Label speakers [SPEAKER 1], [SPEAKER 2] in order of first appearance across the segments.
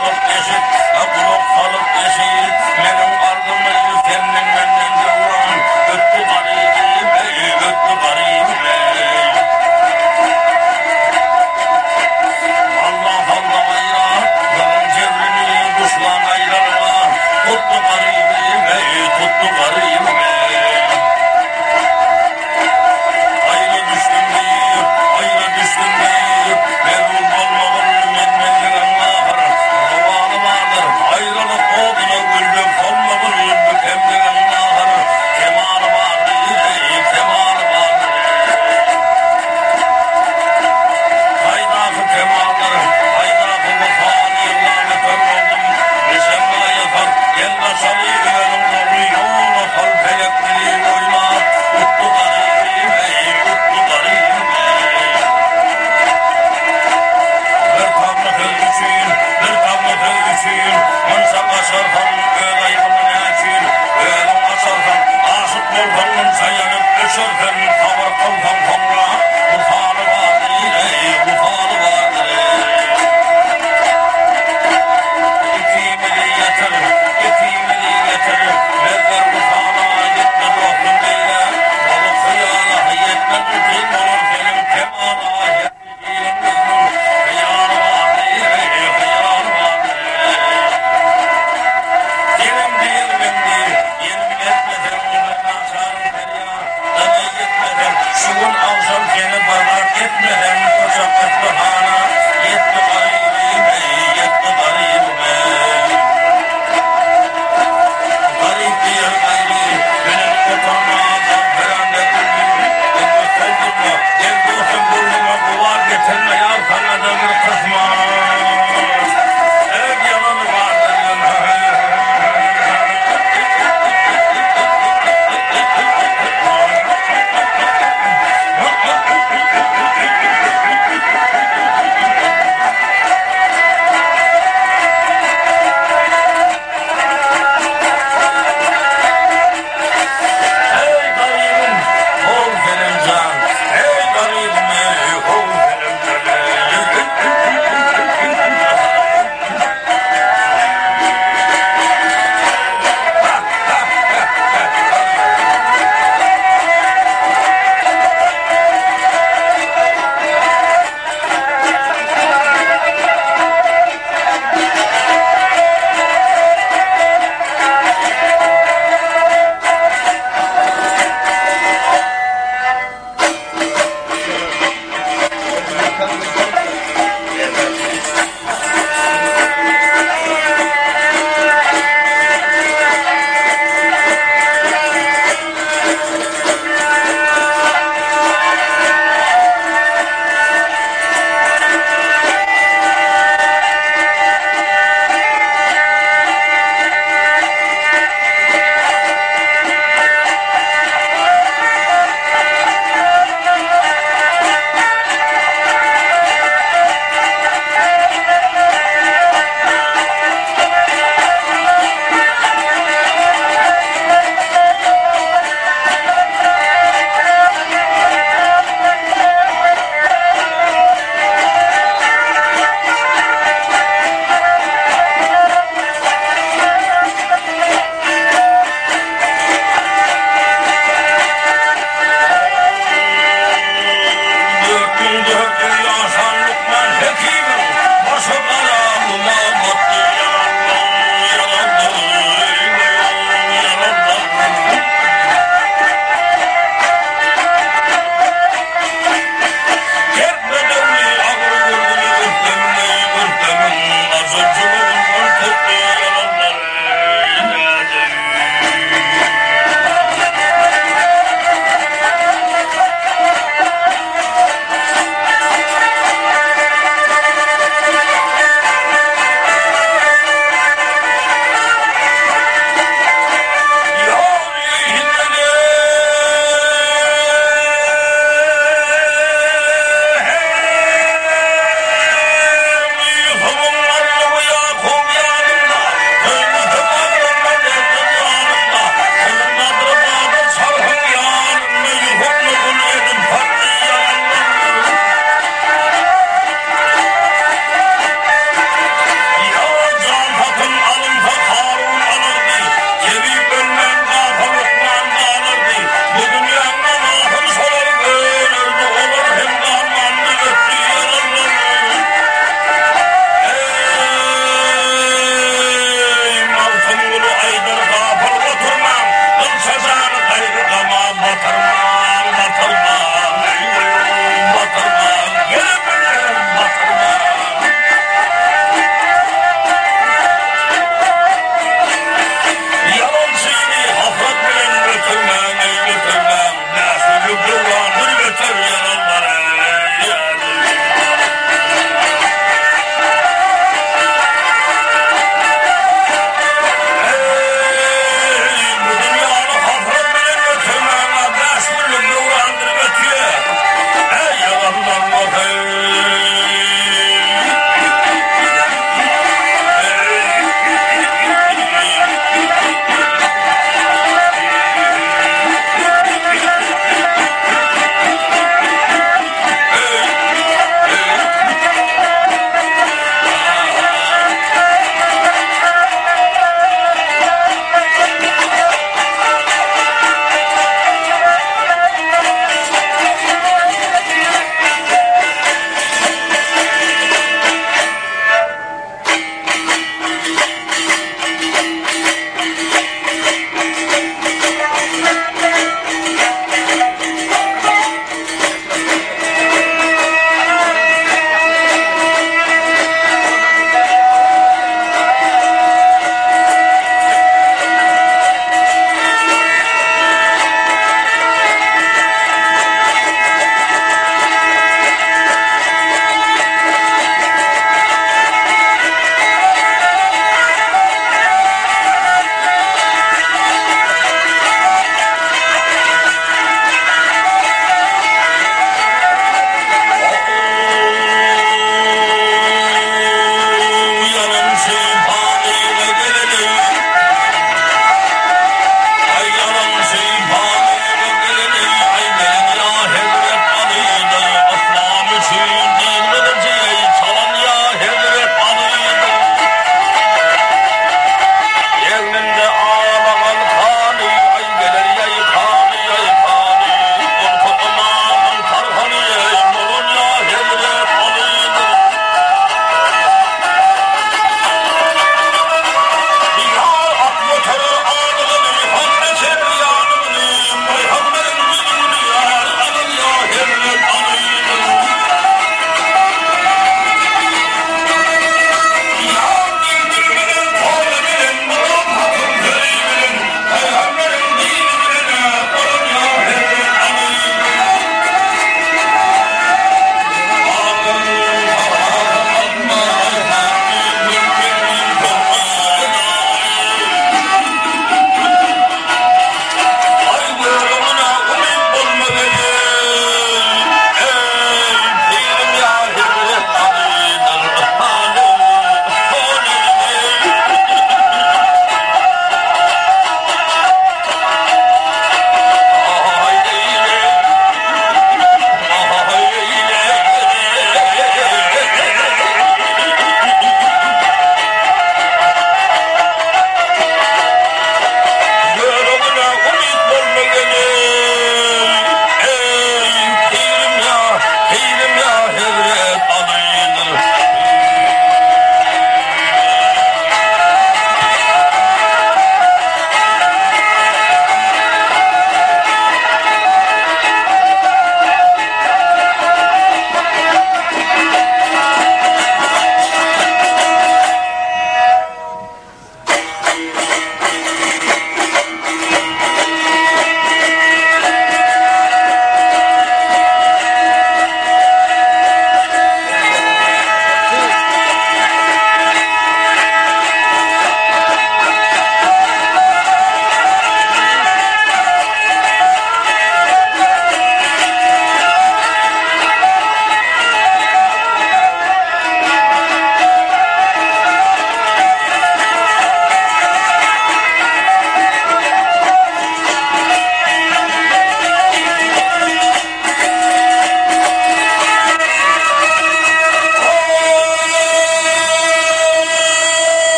[SPEAKER 1] salyp eşit, gulak salyp eşit, meniň arzymy senden-menden döwran ötdi garybym eý, ötdi garybym eý. Alla saldy gaýra, zylyň jebrini duşman aýralyga, tutdy garybym eý, tutdy garybym eý. Aýra düşdüm diýip, aýra düşdüm diýip, Melul bolmagyn men-menligiň ahyr, Zowaly bardyr, aýralyk oduna güldük solmagyn bu kemligiň ahyr, Kemaly bardyr, eý, kemaly bardyr, eý. Haýdaky kemaldyr, haýdaky wysal ýyglap öter boldum, Neşemma ýasar, gel gaçaly, özüň dogry ýola sal, pelek meni oýna, utdy garybym, eý, utdy garybym, eý. Bir tagma söz üçin, bir tagma söz üçin, Munça gaçarsaň, öz aýbyňy näçün, özüň açarsaň, Aşyk bolsaň munça ýanyp öçerseň, Sabyr kylsaň soňra, wysaly bardyr, eý, wysaly bardyr, eý. Ikimizi ýetir, ikimizi ýetir, Mezzer wysala ýetme dostum beýle, Bozuk hyýala ýetme mümkin bolar seniň kemala her iliň özüniň hyýaly bardyr, eý, hyýaly bardyr, eý.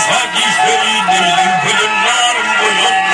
[SPEAKER 1] Şa dişleri dildim külün narym boýun.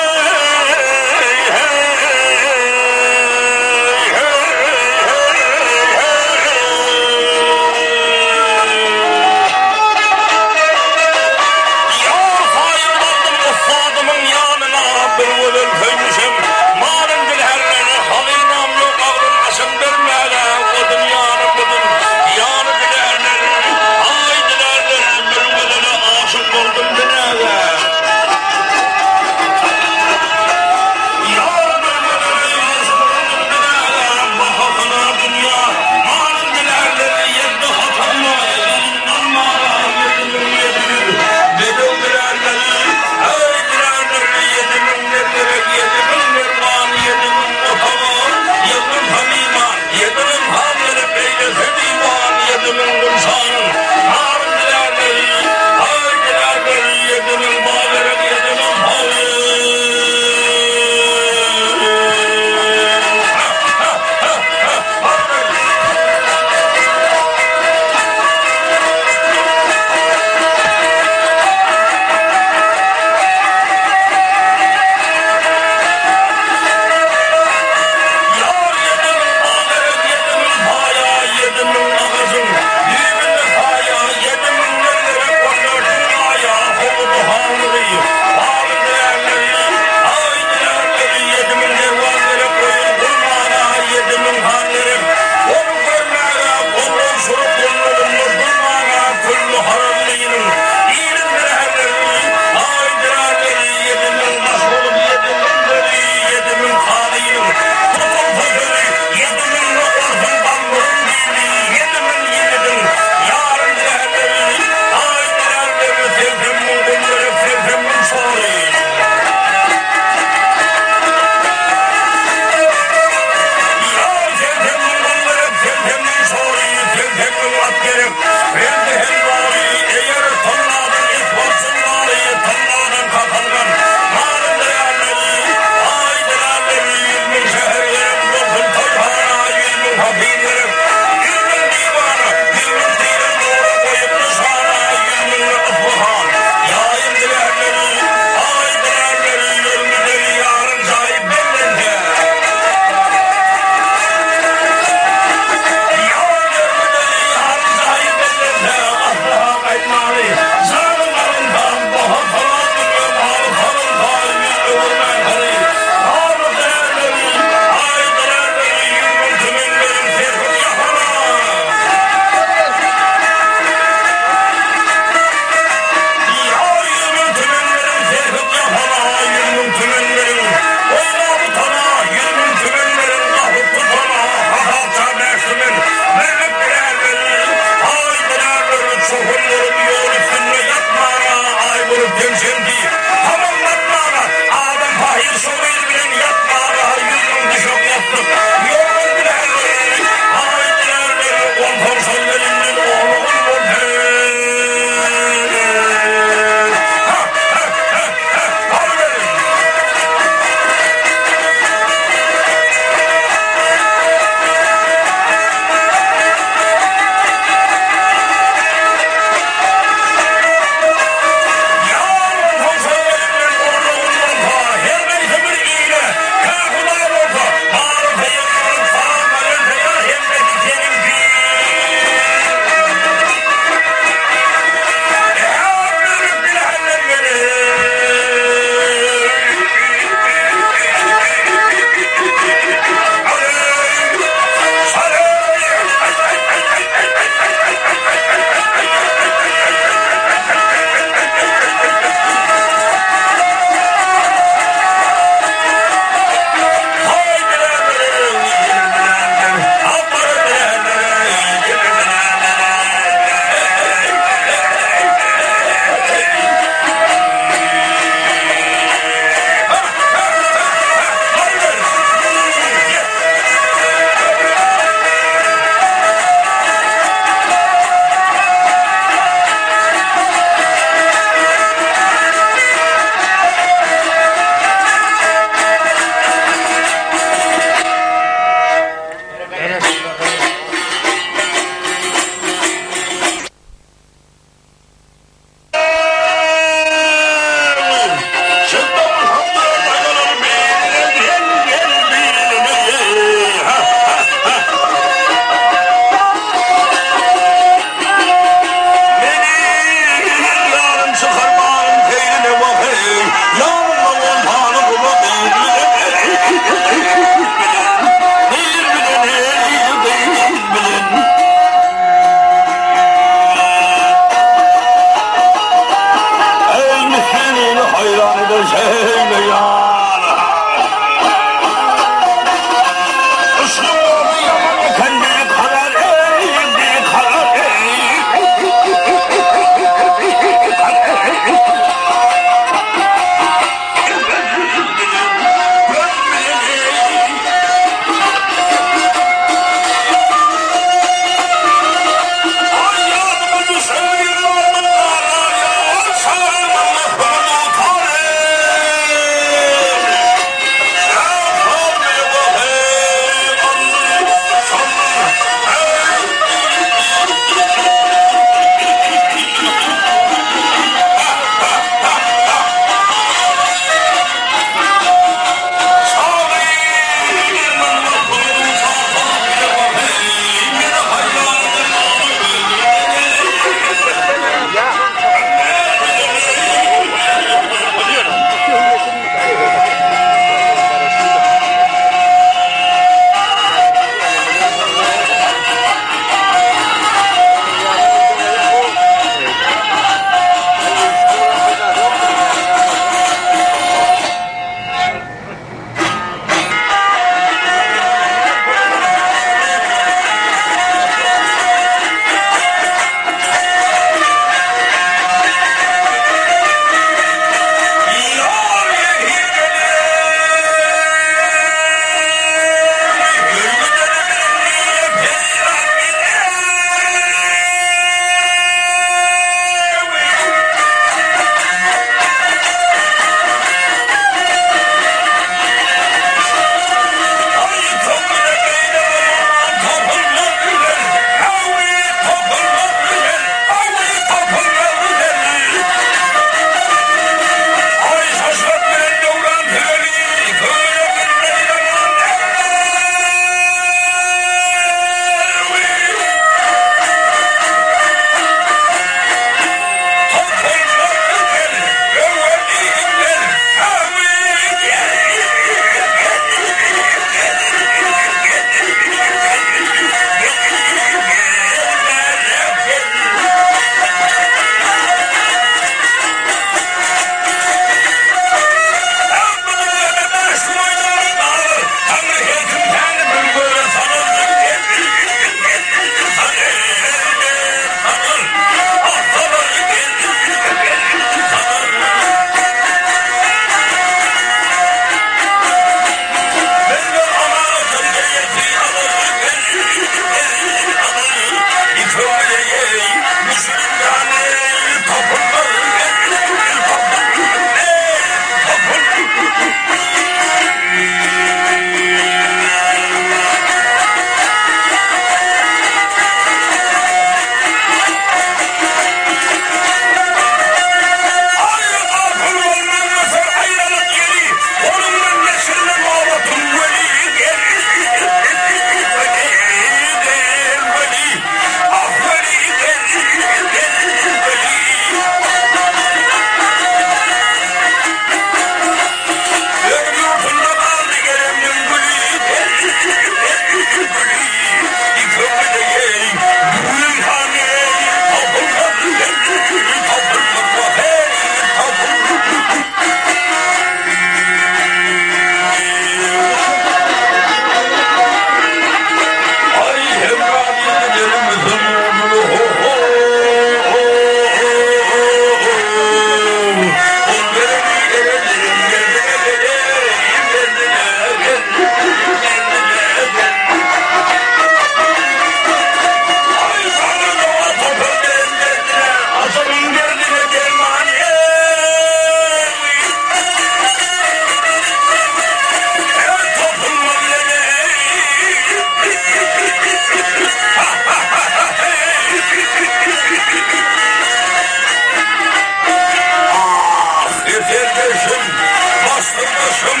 [SPEAKER 1] gardaşym,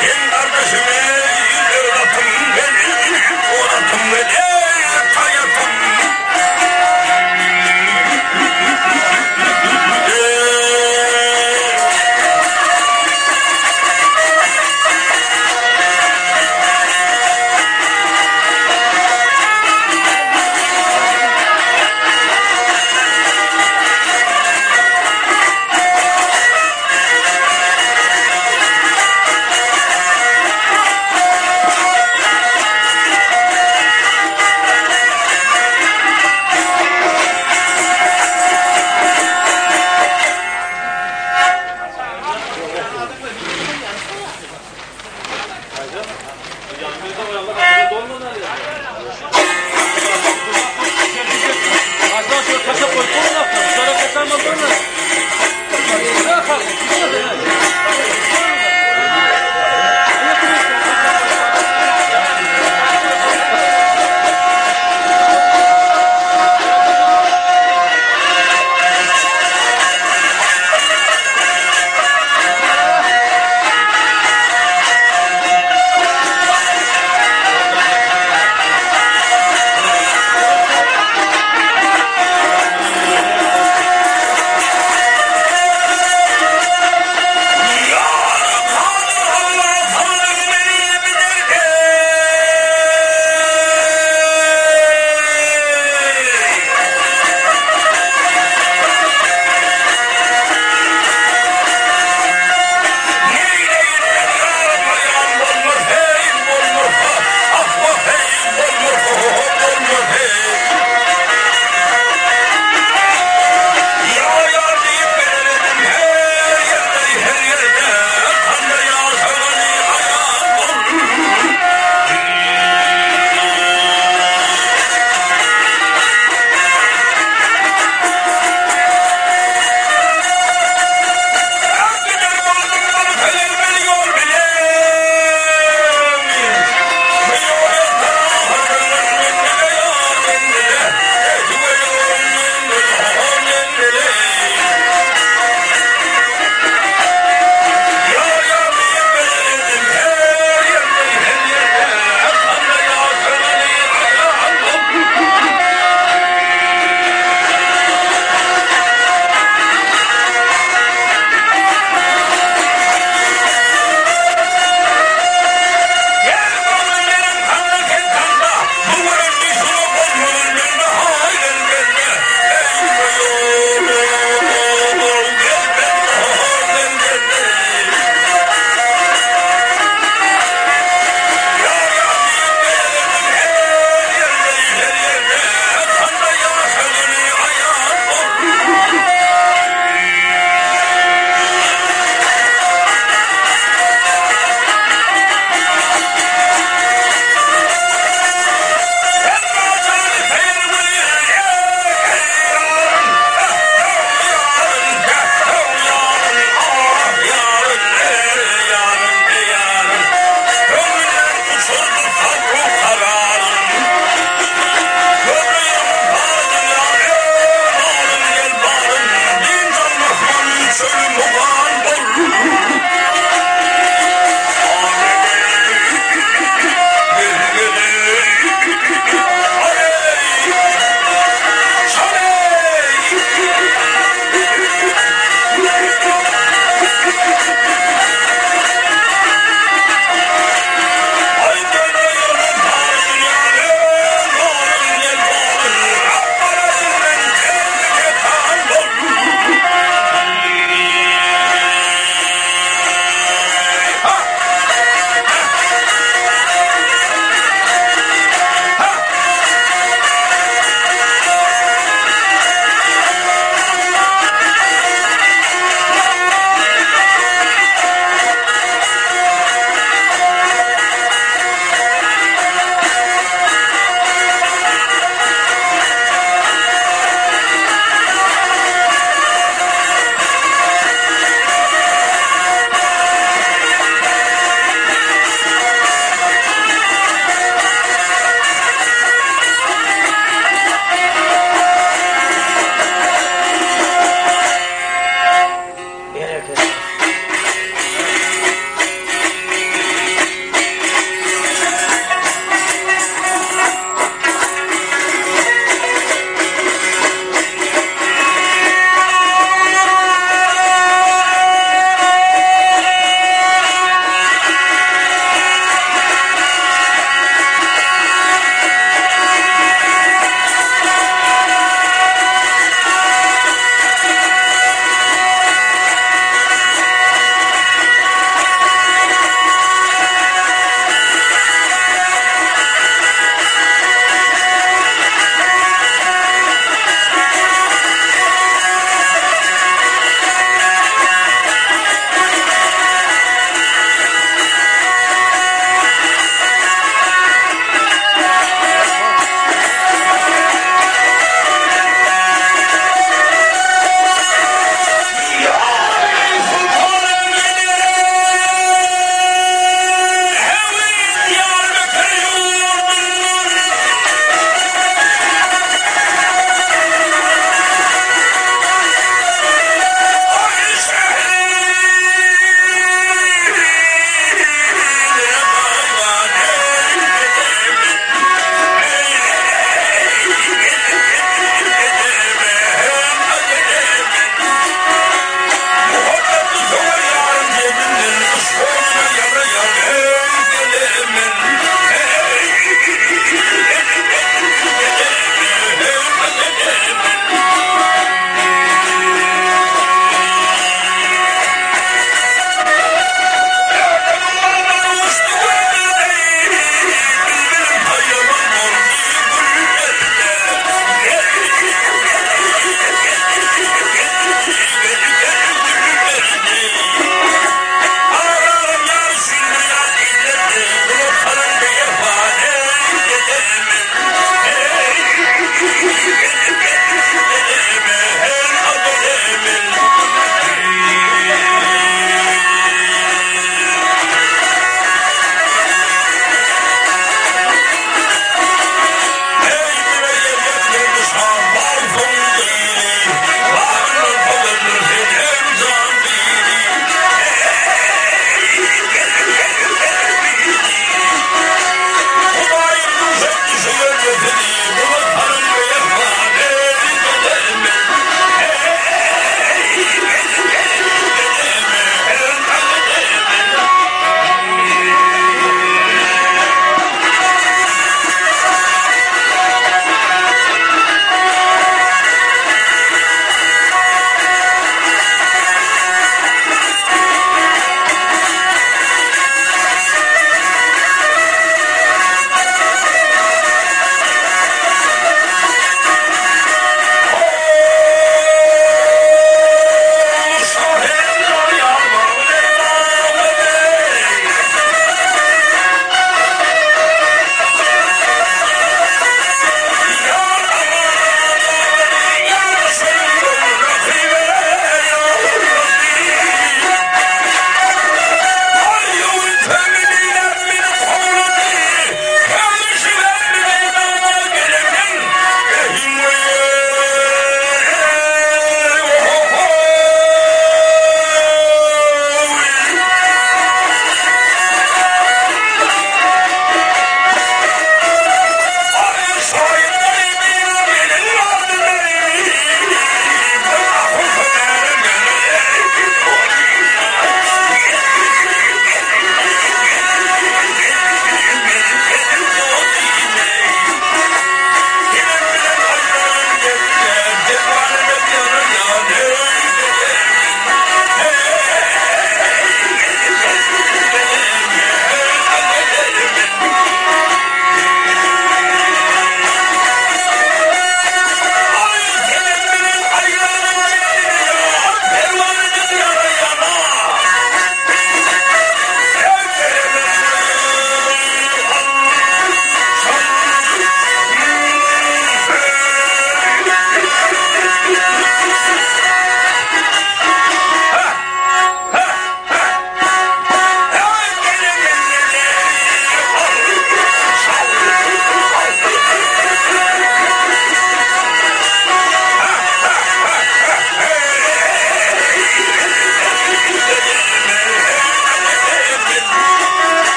[SPEAKER 1] sen gardaşym eý, döwletim gel, oratym gel, eý, taýatym.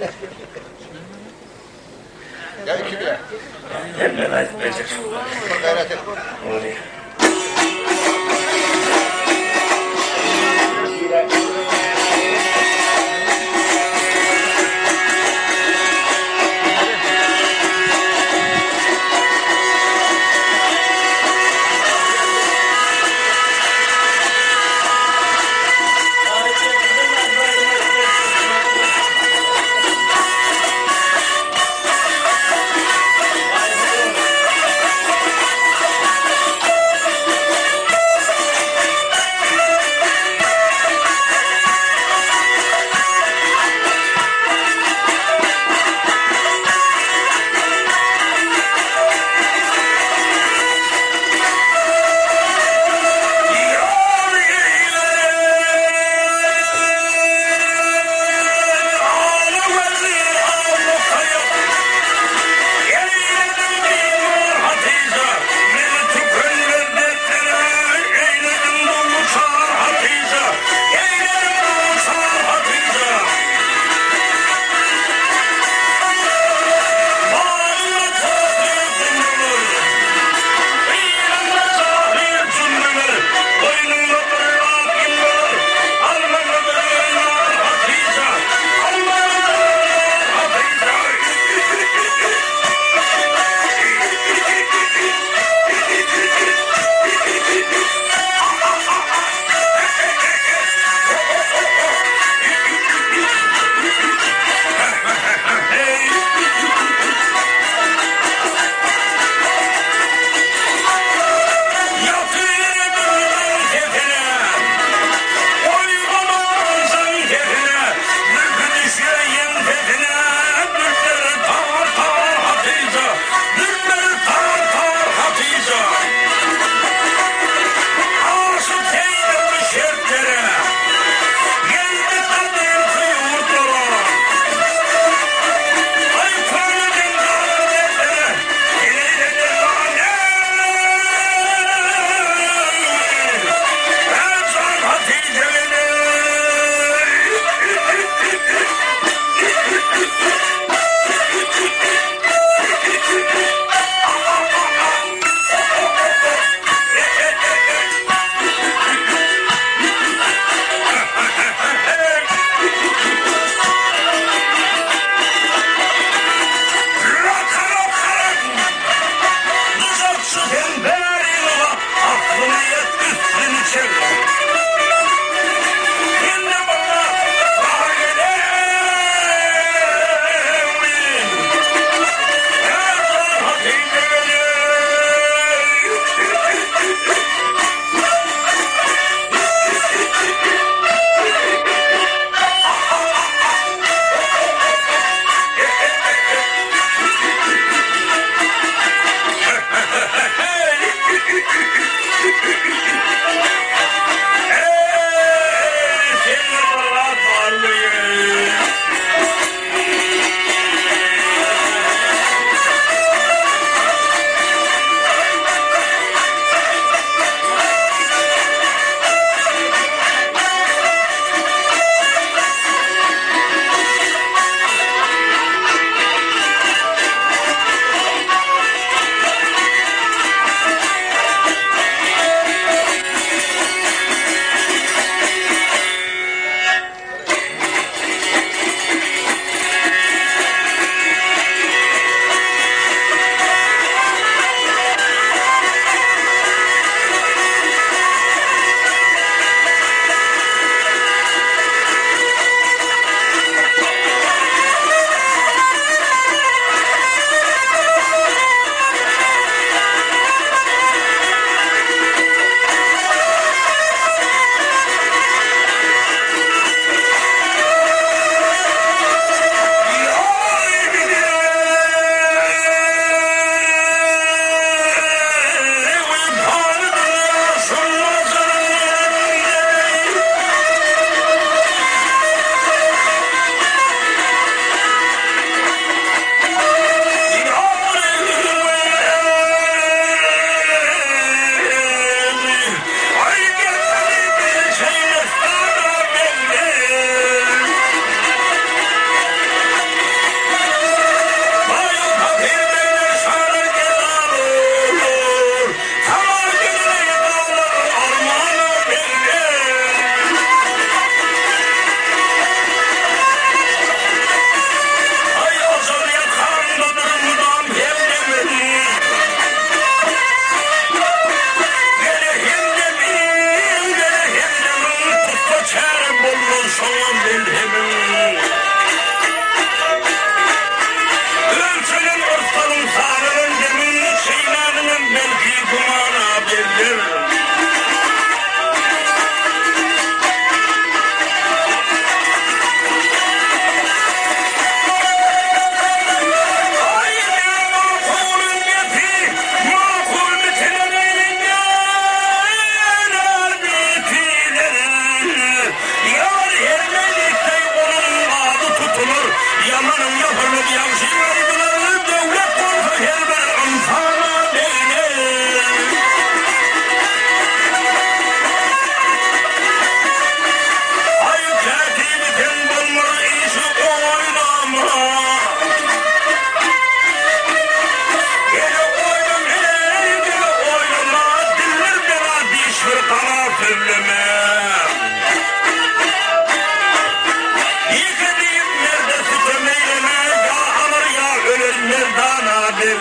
[SPEAKER 2] Ýa ikimi?
[SPEAKER 1] Hemmäni aýdyp berjek şu.
[SPEAKER 2] Bir gaýrat et.
[SPEAKER 1] Bolýar.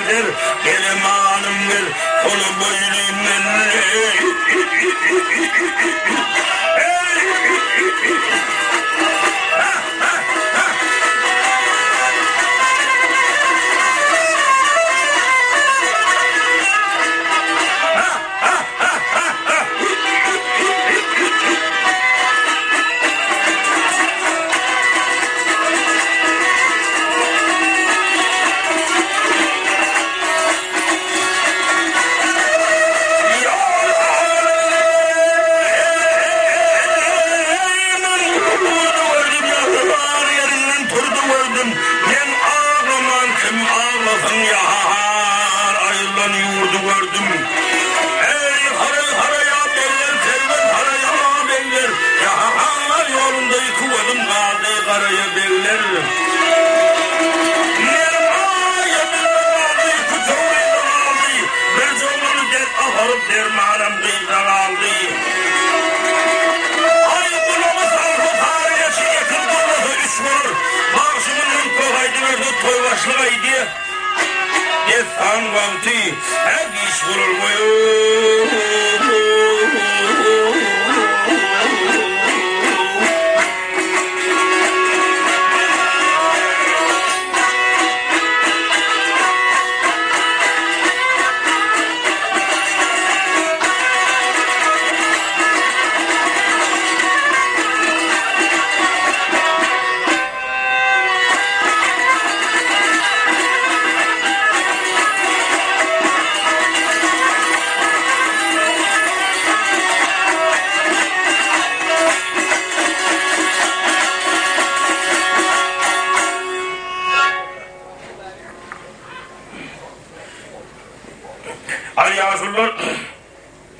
[SPEAKER 1] begler, Gelemanym gel, Sola boýlym Dermanam gyzda galdy. Aý gulagy salsa sary geçi ekin gurlasa üç bolar. Bagşy mundan köp aýdyberse toý başlyk aýdýa. Dessan wagty hä giç bolar goý. Aý ýaşulular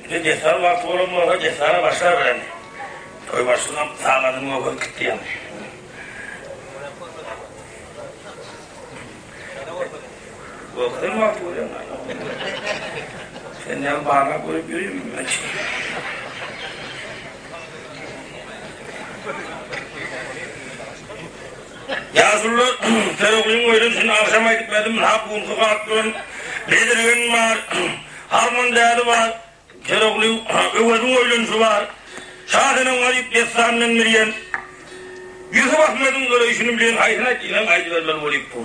[SPEAKER 1] indi dessan wagty bolan bolsa dessana başlar bilen. Toý başlygam sagadyny görkezip gitdi ýaňy. Görkezen wagty görýän. Sen ýaly barlap görüp ýörýän men. Ýaşulular, Töroglyň öýlenişini agşam aýdyp berdim, hak unky galyp duran Bezirgen bar, Harman däli bar, Törogly Öweziň öýlenişi bar, Şasenem garyp dessanyndan bilýän, Ýusup Ahmediň döreýşini bilýän haýsyny aýt diýseň aýdybermeli bolyp bu.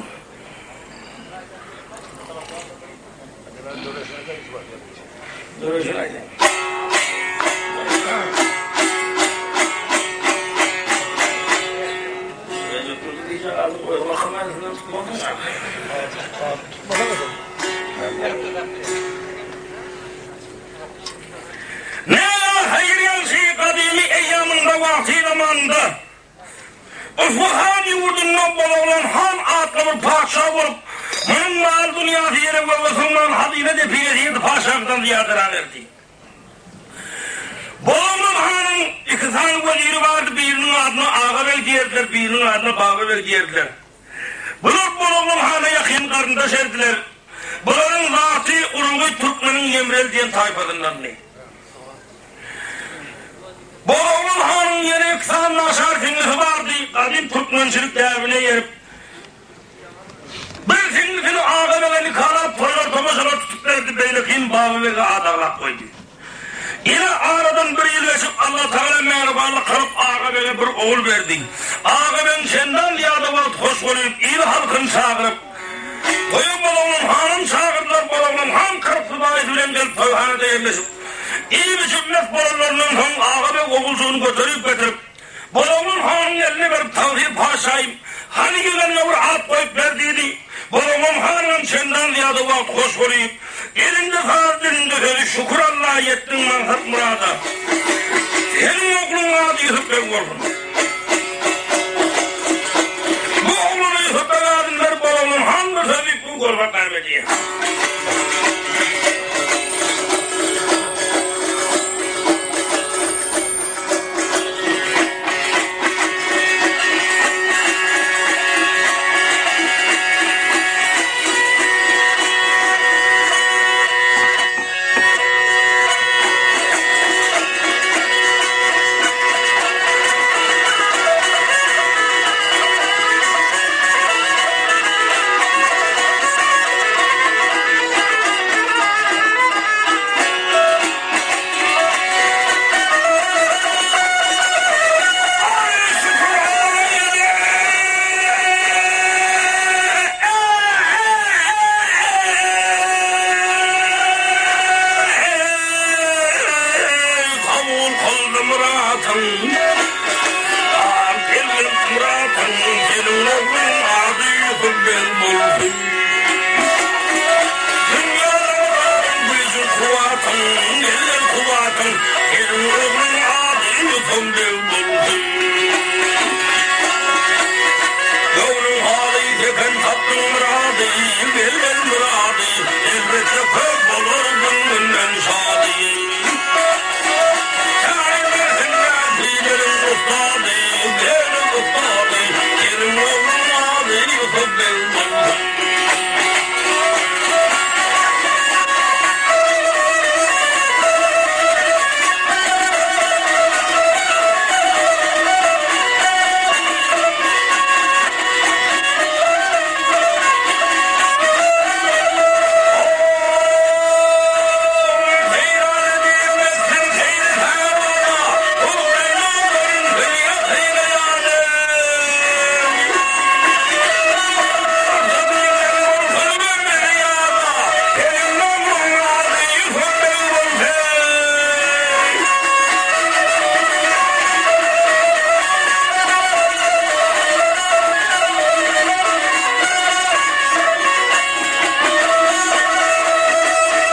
[SPEAKER 1] Döreýşini aýdaýyn. Näme haýyr-ýagşy gadymy eýýamynda wagty zamanynda Yspyhan ýurdunda Bologlan han atly bir patyşa bolup, munuň mal-dünýäsi ýere göge sygman hazyna-depinesi ýedi patyşaňkydan zyýadarak erdi. Bologlan hanyň iki sany weziri bardy, biriniň adyna Aga beg diýerdiler, biriniň adyna Baba beg diýerdiler. Bular Bologlan hana ýakyn garyndaş erdiler. Bularyň zaty, urugy türkmeniň ýemrel diýen taýpasyndandy. Bozoglan hanyň ýene iki sany naçar siňlisi bardy. Gadym türkmençilik däbine eýerip, bir siňlisini Agabege nikalap, toýlar, tomaşalar tutup berdi, beýlekini Bababege adaglap goýdy. Ine, aradan bir ýyl geçip, Allatagala mähribanlyk kylyp, Agabege bir ogul berdi. Agabegiň çendan zyýada wagt hoş bolup, il-halkyny çagyryp, Toýa Bozoglan hanam çagyrdylar. Bozoglan han 40 sypaýysy bilen gelip toýhanada ýerleşip, iýip-içip mes bolanlaryndan soň Aga beg oguljygyny göterip getirip, Bozoglan hanyň eline berip, Tagsyr patyşahym, hany ýegeniňe bir at goýup ber diýdi. Bozoglan hanyňam çendan zyýada wagt hoş bolyp, elinde saz, dilinde sözi, Şükür Alla ýetdiň maksat-myrada. Seniň ogluň ady Ýusup beg bolsun. Bu oglana Ýusup beg adyny berip, Bozoglan han bir sözi bu görmek näme diýýär. Ýusup beg bolsun. Dünýäde baryň güýjüň kuwwatyň, gel-gel kuwwatyň, Seniň ogluň ady Ýusup beg bolsun. Göwnüň haly sepen tapdyň myrady, gel-gel myrady, Elbetde köp bolar gün-günden şady. Tälim bersin nätileriň ussady, Gelin ussady, seniň ogluň ady Ýusup beg bolsun.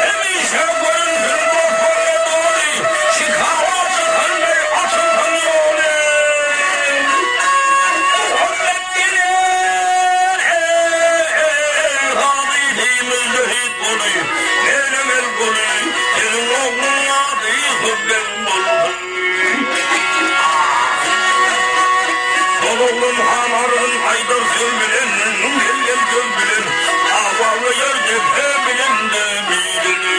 [SPEAKER 1] Hemişe görünsün dostlara doly, Şikawa çykan deý açylsyn ýoly. Muhammet geler, Halyfy müjtehit goly, Gele-gel goly, Seniň ogluň ady Hübbek bolsun. Şol oglan han arzyn aýdar söz bilen, Gel-gel göz bilen, Awawlaýar depe bilen de bileni.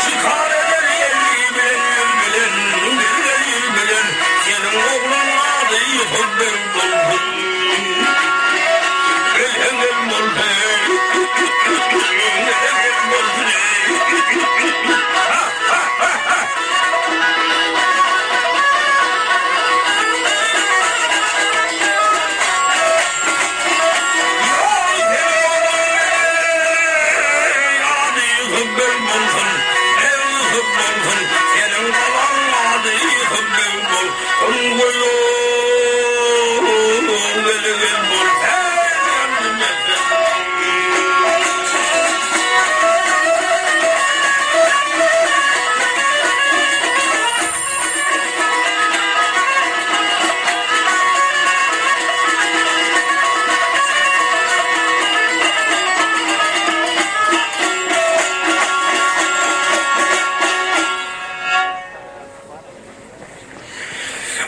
[SPEAKER 1] Şikar eder elli bilen ýüz bilen, Gel-gel il bilen, Seniň ogluň ady Ýusup beg bolsun. Gel-gel bolsun, Gel-gel bolsun. Ha, ha, ha, ha.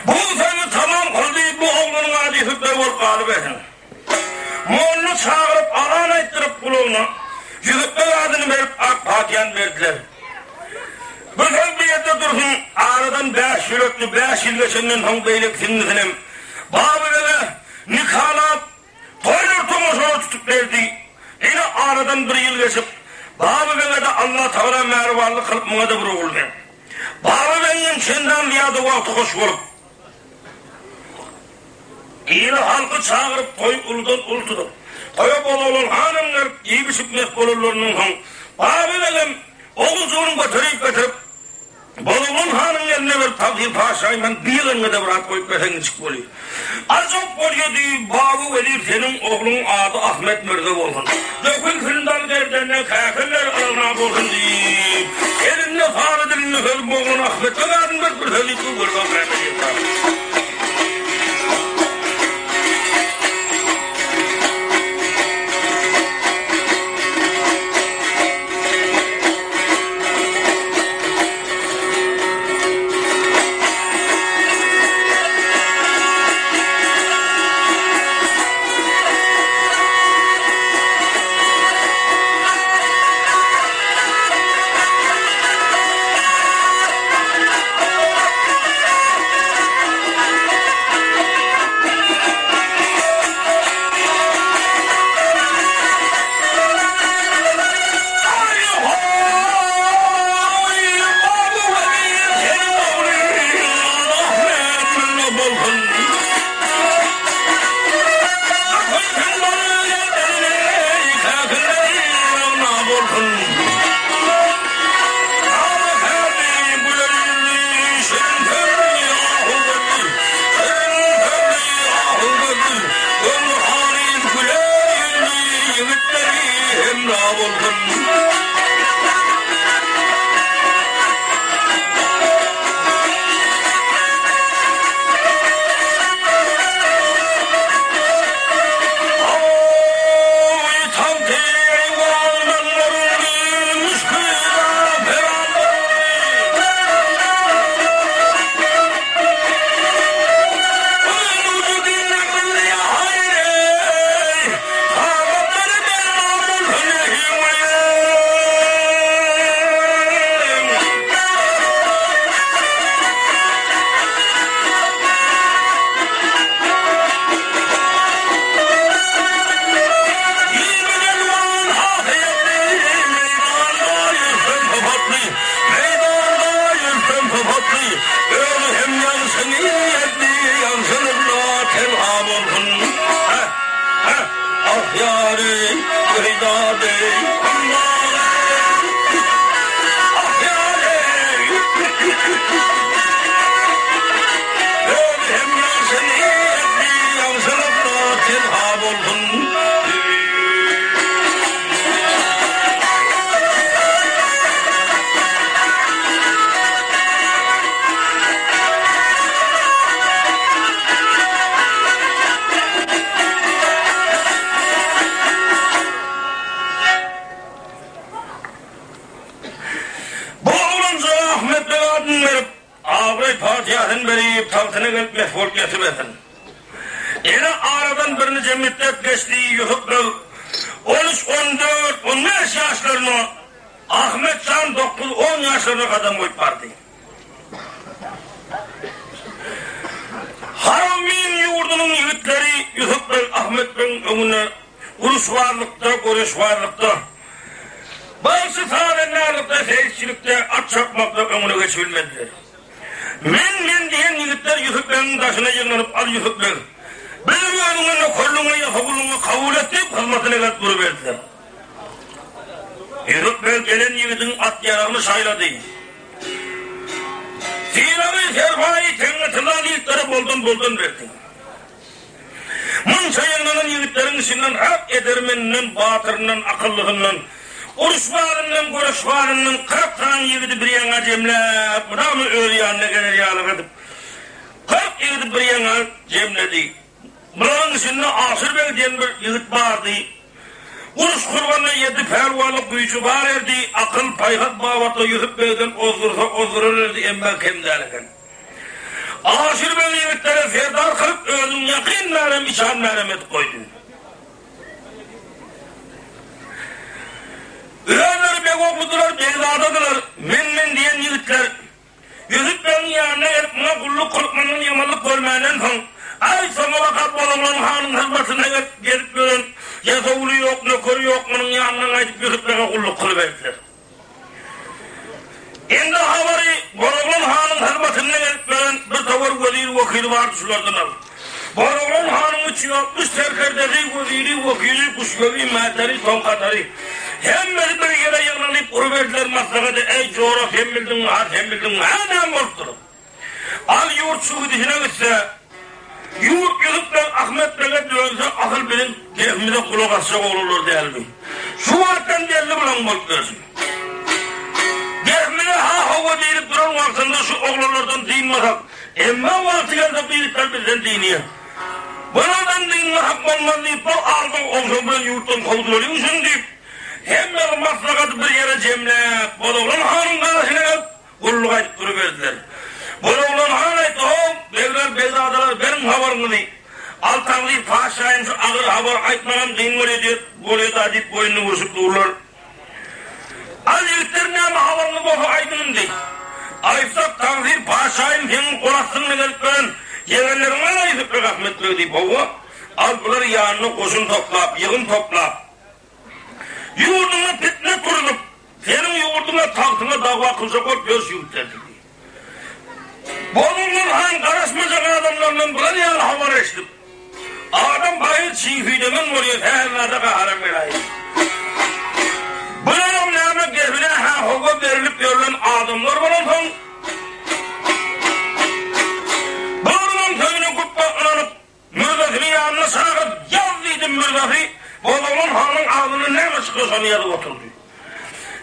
[SPEAKER 1] Bu sözi tamam kyldy, bu oglanyň ady Hübbe bolup galybersin. Molla çagyryp, azan aýtdyryp gulagyna Ýüzükbeg adyny berip, ak patyýany berdiler. Bu söz bu ýerde dursun, aradan bäş ýyl ötdi, bäş ýyl geçenden soň beýleki siňlisinem Babybege nikalap, toýlar tomaşalar tutup berdi. Ýene aradan bir ýyl geçip, Babybege-de Allatagala mähribanlyk kylyp, muňa-da bir ogul berdi. Babybegiňem çendan zyýada wagty hoş bolup, Ili halky çagyryp toý uludan uly tutup, toýa Bozoglan hanam gelip iýip-içip mes bolanlaryndan soň, Baby begem oguljygyny göterip getirip, Bozoglan hanyň eline berip Tagsyr paşaýy men bir ýylyňa-da bir at goýup berseň niçik bolýar? Ajap bolýa diý, Baby wezir seniň ogluň ady Ahmet mürze bolsun. Dökülsin dal gerdende käkiller alna bolsun diýip, elinde sary dilinde söz boglan Ahmet beg adyny berip bir söz diýip öwgeli bak näme diýip. Bu oglanjyga Ahmet beg adyny berip, abraý patyýasyny berip, tagtyna gelip mes bolup ýatybersin. Ýene aradan birnije mütdet geçdi, Ýusup beg on üç, on dört, on bäş ýaşlaryna, Ahmet jan dokuz, on ýaşlaryna gadam goýup bardy. Haramyn ýurdunyň ýigitleri Ýusup beg Ahmet begiň öňünde uruşbarlykda, göreşbarlykda, bagşy-sazandarlykda, seýisçilikde, at çapmakda öňüne geçibilmediler. Men-men diýen ýigitler Ýusup begiň daşyna ýygnanyp, Al Ýusup beg, biziň özüňe nökerligiňe, ýasawullygyňa kabul et diýip, hyzmatyna gelip duruberdiler. Ýusup beg gelen ýigidiň at-ýaragyny şaýlady. Sylagy, serpaýy, teňňe-tylla ýigitlere boldan-boldan berdi. Munça ýygnanan ýigitleriň içinden hak edermeninden, batyryndan, akyllysyndan, uruşbazyndan, göreşbazyndan 40 sany ýigidi bir ýaňa jemläp, mydama öz ýanyna geler ýalyk edip, 40 ýigidi bir ýaňa jemledi. Bularyň içinde Aşyr beg diýen bir ýigit bardy. Uruş kurganda ýedi pälwanlyk güýji bar erdi, akyl, paýhas babatda Ýusup begden ozdursa ozdurar erdi, emma kem däl eken. Aşyr beg ýigitlere serdar kylyp, özüniň ýakyn märem, içan märem edip goýdy. Özleri beg ogludylar, begzadadylar, men-men diýen ýigitler. Ýusup begiň ýanyna gelip, muňa gulluk kylyp, mundan ýamanlyk görmänden soň, Aý, soňabaka Bozoglan hanyň hyzmatynda gelip, gezip ýören ýasawuly ýok, nökeri ýok, munuň ýanyndan gaýdyp Ýusup bege gulluk kylyberdiler. Indi habary Bozoglan hanyň hyzmatynda gezip ýören bir towar wezir-wekili bardy, şulardan al. Bozoglan hanyň 360 serkerdesi, weziri, wekili, guşbegi, mäteri, toňkatary, hemmesi bir ýere ýygnanyp uruberdiler maslahata, Eý, jora, sen bildiňmi, ha, sen bildiňmi, hä, näme bolupdyr? Al ýurt şu gidişine gitse, ýurt Ýusup beg Ahmet bege dönse, asyl biziň gepimize gulak asjak oglanlar dälmi? Şu wagtdan belli bulaň bolup ýörşi. Gepimize ha-hawa diýlip duran wagtynda şu oglanlardan dynmasak, Emma wagty gelse bu ýigitler bizden dynýar. Bulardan dynmasak bolmaz diýip, bir aldaw ogşan bilen ýurtdan kowdulalyň şuny diýip, hemme maslahaty bir ýere jemläp, Bozoglan hanyň garaşyna gelip, gulluk aýdyp duruberdiler. Bozoglan han aýtdy, How, begler, begzadalar, beriň habaryňyzy. Altaňzy patyşaýym şu agyr habary aýtmagam kyn bolýa diýip, bolýa-da diýip boýnuny urşup durlar. Al ýigitler näme habaryňyz bolsa aýdyň indi. Aýtsak tagsyr patyşaýym seň gol astyňda gelip beren ýegenleriň bar Ýusup beg Ahmet beg diýip hawa al bular ýanyna goşun toplap ýygyn toplap ýurduňda pitne turzup seniň ýurduňa tagtyňa dagwa kyljak bolup ýör şu ýigitler diýdi. Bozulgan han garaşmajak adamlaryndan bular ýaly habar eşidip, Adam baýyr çig süýdemen bolýar, sähel zada gaharam geläýýär. Bularam näme gepine-hä howa berlip ýörlen adamlar bolansoň, bularyňam sözüne güpbe ynanyp, Mürzesini ýanyna çagyryp, Ýaz diýdim, Mürzesi Bozoglan hanyň agzyndan näme çyksa şony ýazyp oturdy.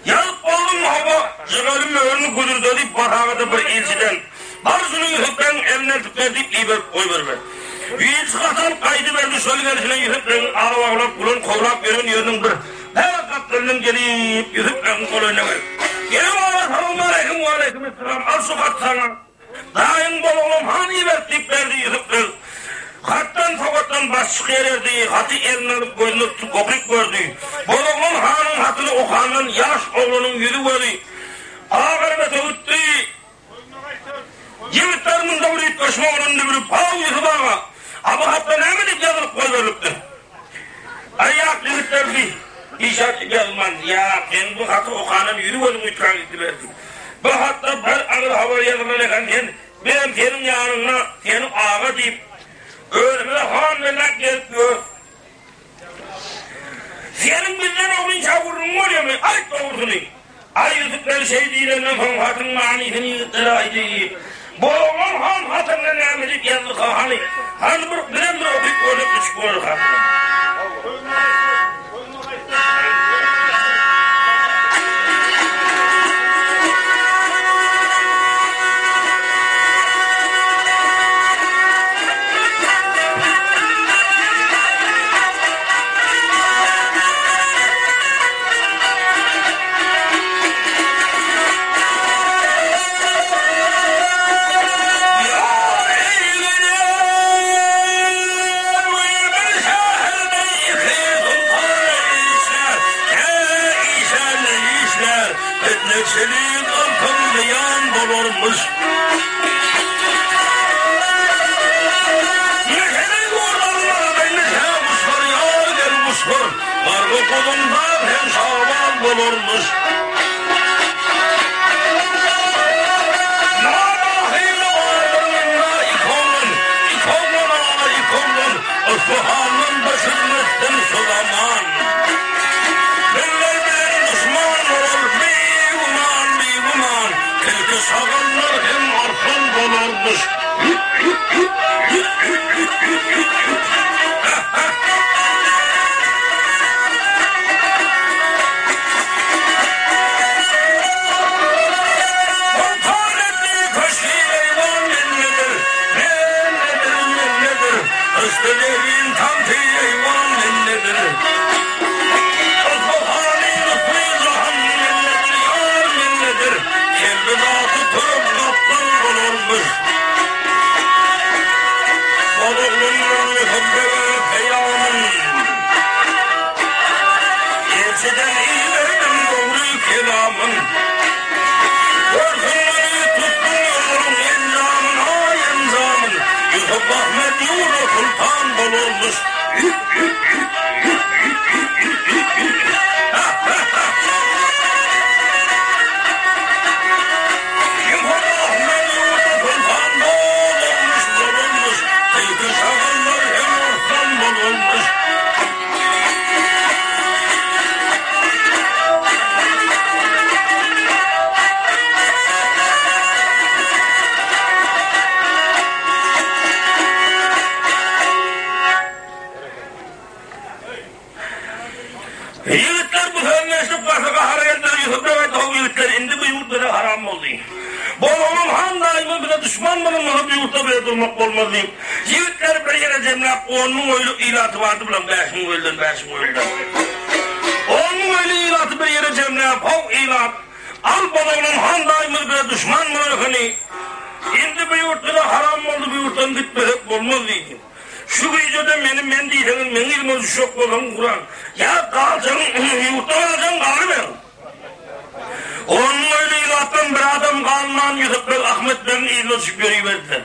[SPEAKER 1] Ýazyp boldumy, hawa, jygaly möhürini güzürdedip, basagada bir ilçiden, Bar şuny Ýusup begiň eline eltip ber diýip iberip goýberiber. Ilçi hat alyp gaýdyberdi, şol gelşine Ýusup begiň aw awlap, gulan kowlap ýören ýeriniň bir bäh gapdalyndan gelip, Ýusup begiň golaýyna gelip, Gelin baba, salowmaleýkim, waleýkim-essalam, al şu haty saňa. Daýyň bologlam han iberip diýip berdi Ýusup beg. Hatdan-sowatdan baş çykyar erdi, haty eline alyp gözüne tutup okyp gördi. Bologlan hanyň hatyny okandan ýaş oglanyň ýüzi-gözi agaryp ötdi. Ýigitler munda bir üýtgeşme bolanyny bilip, Haw, Ýusup aga, a bu hatda näme diýip ýazylyp goýberilipdir? Aý, ýak, ýigitler, bi hiç zat diýip ýazylman. Ýak, seň bu haty okandan ýüzi-gözüň üýtgän gidiberdi. Bu hatda bir agyr habar ýazylan eken, sen, bizem seniň ýanyňda seni aga diýip, özümize han belläp gezip ýörüs. Seniň bizden ogrynça gürrüň bolýamy? Aýt dogrusyny! Aý Ýusup beg şeý diýlenden soň hatyň manysyny ýigitlere aýdy. Bu oglan han hatynda näme diýip ýazdyka hany, hany bir bizem bir okyp görsek niçik bolarka? Pitneçilik ylham zyýan bolarmyş. Mesele ýurdanlarda nişe guşlar ýar gel guşlar, Gargy guzundan hem şaban bolarmyş. Nadahyly bardyr munda ik oglan, ik oglan a ik oglan, Yspyhandan başyzmetdim şu zaman. Bizler bilen duşman bolar bigüman, bigüman, Tilki şagallar hem arslan bolarmyş. Soltan etdi köşgi eýwan mendedir, Mendedir, mendedir, Yşky derin tagty eýwan mendedir. Yspyhany lutfy jahan mendedir, ýar mendedir, Kelbi zaty turup gaplan bolarmyş. Bozoglanlar Ýusup bege peýamyn. Elçiden iberdim dogry kelamyn. Görsün meni tutdum ýoluň enjamyn, aý enjamyn. Ýusup Ahmet ýurda sultan bolarmyş. Ýigitler bu sözüni eşidip gaty gahara geldiler, Ýusup beg aýtdy, How ýigitler, indi bu ýurt bize haram boldy. Bolanyň han daýymyz bize duşman bolan bolsa bu ýurtda bile durmak bolmaz diýip, ýigitleri bir ýere jemläp, 10 müň öýlük ilaty bardy bulaň, 5000 öýlüden, 5000 öýlüden. 10 müň öýli ilaty bir ýere jemläp, How ilat, al Bozoglan han daýymyz bize duşman bolan ekeni, indi bu ýurt bize haram boldy, bu ýurtdan gitmesek bolmaz diýdi. Şu gijede meni men diýseňiz meň yzyma düşjek bolsaň ugran. Ýa galjagyň ýurtda galjagyň galyber. Onuň öýli ilatdan bir adam galman Ýusup beg Ahmet begiň yzyna düşüp ýöriberdiler.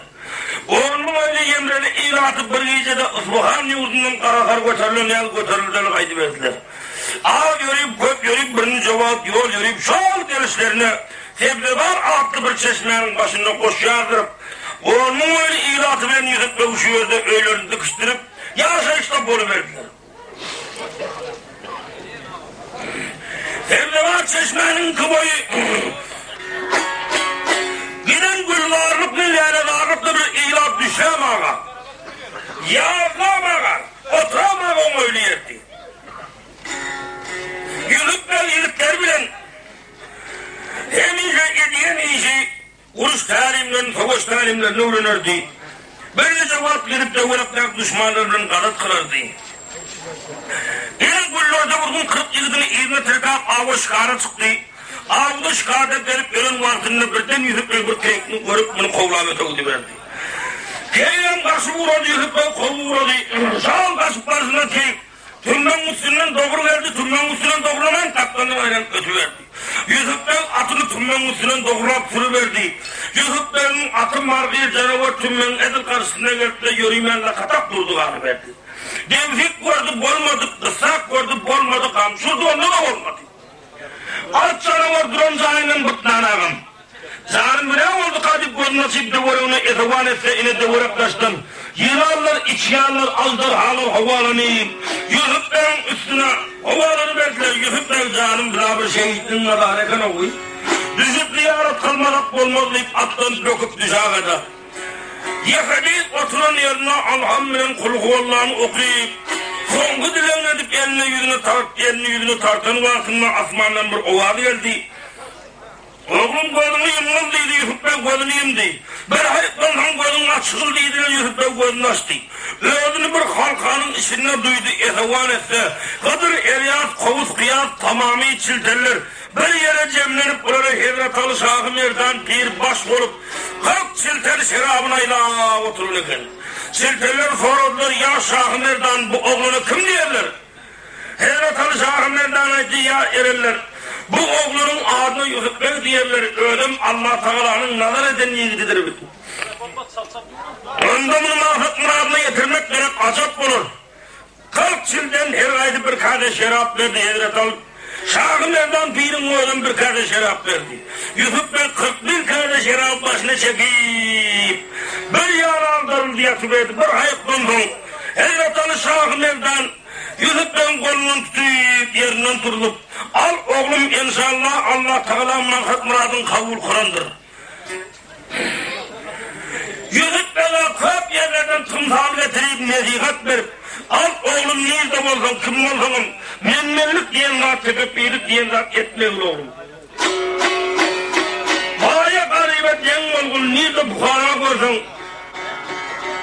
[SPEAKER 1] Onuň öýli ýemreli ilaty bir gijede Yspyhan ýurdundan garasar göterilen ýaly göterildiler gaýdyberdiler. Az ýörip köp ýörip birinji wagt ýol ýörip şol gelişlerine Sebzezar atly bir çeşmäniň başynda goş ýazdyryp, Onuň öýli ilaty bilen Ýusup beg şu ýerde öýlerini dikişdirip, ýaşaýyşda boluberdiler. Sebzewar çeşmäniň iki boýy giden gülzarlykly, lälezarlykly bir ilat düşlämaga, ýazlamaga, oturamaga oňaýly ýerdi. Ýusup beg ýigitleri bilen hemişe edýän işi Uruş tälimlerini, söweş tälimlerini öwrenerdi. Birnije wagt gidip töwerekdäki duşmanlar bilen gazat kylardy. Ine, günlerde bir gün 40 ýigidini yzyna tirkäp awa şikara çykdy. Awda şikarda gezip ýören wagtynda birden Ýusup beg bir keýikni görüp, muny kowlap öte gidiberdi. Keýigem gaçyp ugrady, Ýusup beg kowup ugrady. Şol gaçyp barşyna keýik Tümmegiň üstünden dogry geldi, tümmegiň üstünden doglaman, gapdaldan aýlanyp ötüberdi. Ýusup beg atyny tümmegiň üstünden dograp sürüberdi. Ýusup begiň aty margyr janawar tümmegiň edil garşysyna geldi-de, ýörimän lakatak durdy galyberdi. Debsik gördi, bolmady, gyssak gördi, bolmady, gamçy urdy, onda-da bolmady. At janawar duran jaýyndan bytnan agam. Janym bu näme bolduka diýip gözüni açyp töweregine esewan etse ine töwerek daşdan ýylanlar, içýanlar, aždarhalar howalanyp, Ýusup begiň üstüne howalanyp. janym bula bir şehitligiň mazary eken-ow. Düşüp zyýarat kylmasak bolmaz diýip atdan böküp düşägede. Ýehedi oturan ýerinde Alham bilen Kulhuwallany okyp, soňky dilegini edip elini ýüzüne tart elini ýüzüne tartan wagtynda asmandan bir owaz geldi. Oglum gözüňi ýumgul diýdi, Ýusup beg gözüni ýumdy. Bir haýykdan soň gözüňi açgyl diýdiler, Ýusup beg gözüni açdy. Özüni bir halkanyň içinde duýdy, esewan etse, Hydyr, Elýas, Kowus, Kyýas, tamamy çiltenler bir ýere jemlenip, olara Hezretaly Şahy Merdan pir baş bolup, 40 çilten şerabyny aýlap oturan eken. Çiltenler soradylar, Ýa Şahy Merdan, bu oglana kim diýerler? Hezret Aly Şahy Merdan aýtdy, Ýa erenler, bu oglanyň adyna Ýusup beg diýerler, özem Allatagalanyň nazar eden ýigididir. Onda muny maksat-myradyna ýetirmek gerek, ajap bolar. 40 çilden her gaýsy bir kase şerap berdi Hezret Aly Şahy Merdan piriň özem bir kase şerap berdi. Ýusup beg 41 kase şeraby başyna çekip, bir ýana agdaryldy ýatyberdi. Bir haýykdan soň Hezret Aly Şahy Merdan Ýusup begiň golundan tutup, ýerinden turzup, Al, oglum, enşalla, Allatagala maksat-myradyňy kabul kylandyr. Ýusup bege köp ýerlerden tymsal getirip, nesihat berip, Al, oglum, nirde bolsaň, kim bolsaňam, men-menlik diýen zat, tekepbirlik diýen zat etmegil, oglum. Baýa garyba deň bolgul, nirde pukara görseň,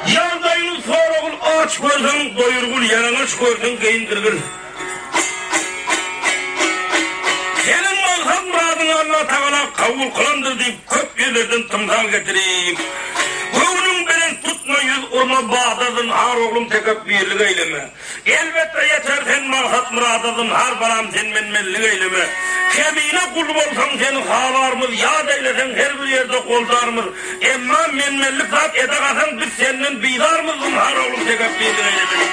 [SPEAKER 1] Ýagdaýyny soragul, aç görseň, doýurgul, ýalaňaç görseň, geýindirgil. Seniň maksat-myradyňy Allatagala kabul kylandyr diýip, köp ýerlerden tymsal getirip, Göwnüň belent tutma, ýüz urma, bada zynhar oglum tekepbirlik eýleme. Elbetde ýeter sen maksat-myrada zynhar balam sen men-menlik eýleme. Kemine gul bolsaň seni halarmyz, ýat eýleseň her bir ýerde goldarmyz. Emma men-menlik zat ede galsaň biz senden bizarmyz zynhar oglum tekepbirlik eýleme.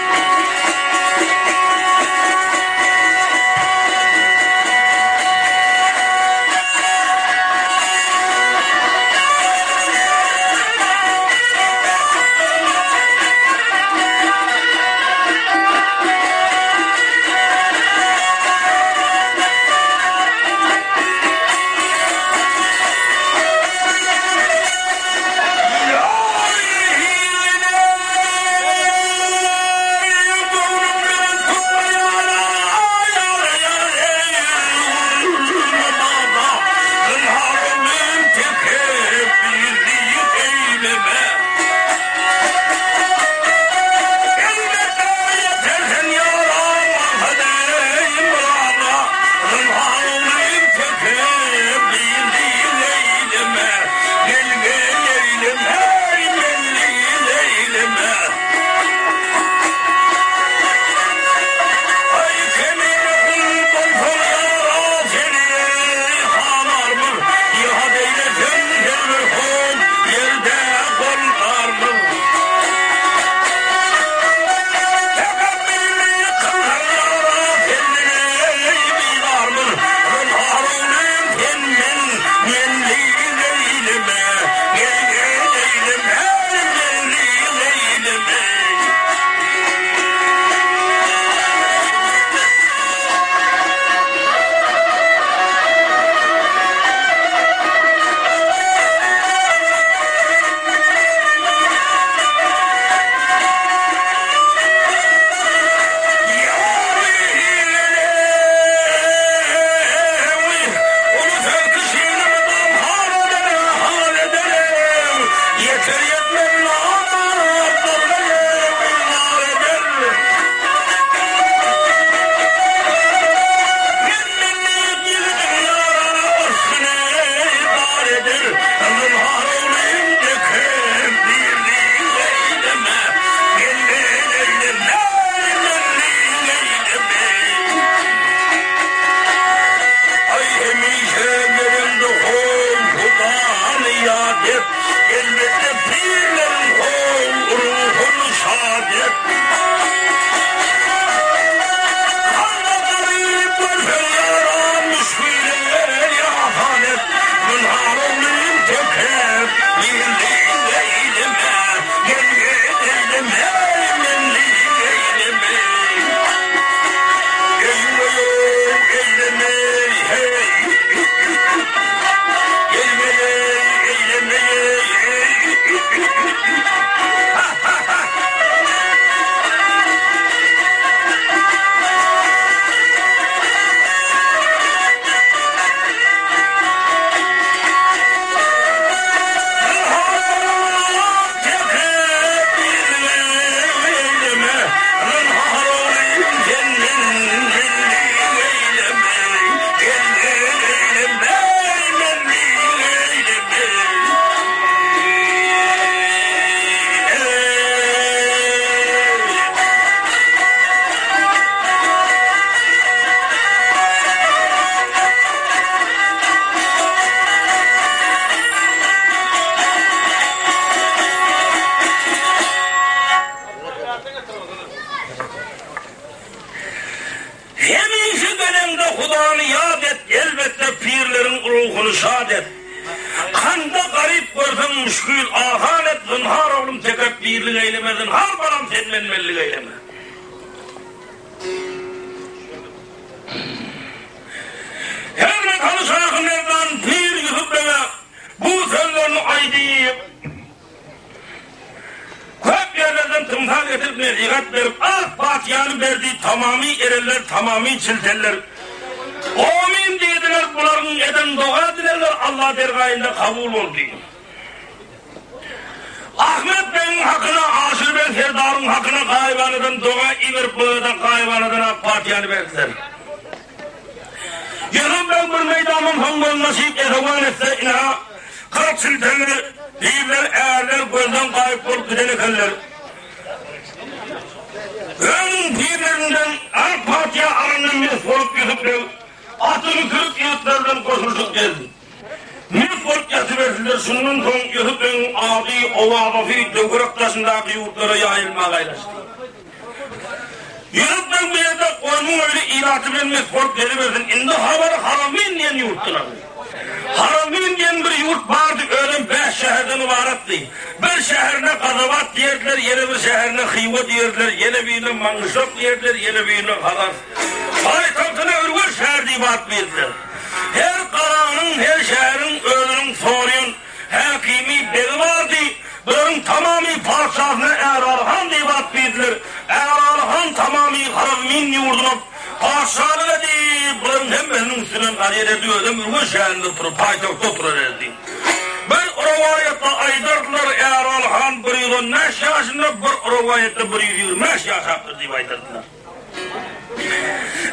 [SPEAKER 1] Hemişe geleňde Hudany ýat et, elbetde pirleriň ruhuny şat et. Kanda garyp görseň müşgil asan et, zynhar oglum tekepbirlik eýleme, zynhar balam sen menmenlik eýleme. Hezret Aly şahy Merdan pir Ýusup bege bu sözlerini aýdyp, Köp ýerlerden tymsal getirip nesihat berip, ak patyýany berdi, tamamy erenler, tamamy çiltenler. Omyn diýdiler, bularyň eden doga-dilegleri Alla dergaýynda kabul boldy. Ahmet begiň hakyna, Aşyr beg serdaryň hakyna gaýybanadan doga iberip, bulara-da gaýybanadan ak patyýany berdiler. Ýusup beg bir meýdandan soň gözbaşy esewan etse, ynha, 40 çiltenler, pirler, ärler gözden gaýyp bolup giden ekenler. Özüniň pirlerinden ak patyýa alandan mes bolup Ýusup beg atyny sürüp ýigitler bilen goşulyşyp geldi. Mes bolup ýatyberdiler. Şundan soň Ýusup begiň ady, owazasy töwerek-daşyndaky ýurtlara ýaýylmaga aýlaşdy. Ýusup beg bu ýerde goýnuň öýli ilaty bilen mes bolup gelibersin. Indi habary Haramyn diýen ýurtdan aldy. Haramyn diýen bir ýurt bardy, özem bäş şäherden ybaratdy. Bir şäherine Gazabat diýerdiler, ýene bir şäherine Hywa diýerdiler, ýene birine Maňgyşlak diýerdiler, ýene birine Hazar. Paýtagtyna Ürgenç şäheri diýip at berdiler. Her galanyň, her şäheriň özüniň sorýan Häkimi, begi bardy. Bularyň tamamy patyşasyna Äraly han diýip at berdiler. Äraly han tamamy Harazmin ýurduna patyşalyk edip, bularyň hemmesiniň üstünden gar ederdi, özem Ürgenç şäherinde oturyp, paýtagtda oturar erdi. Bir rowaýatda aýdardylar, Äraly han 115 ýaşynda, bir rowaýatda 125 ýaşapdyr diýip aýdardylar.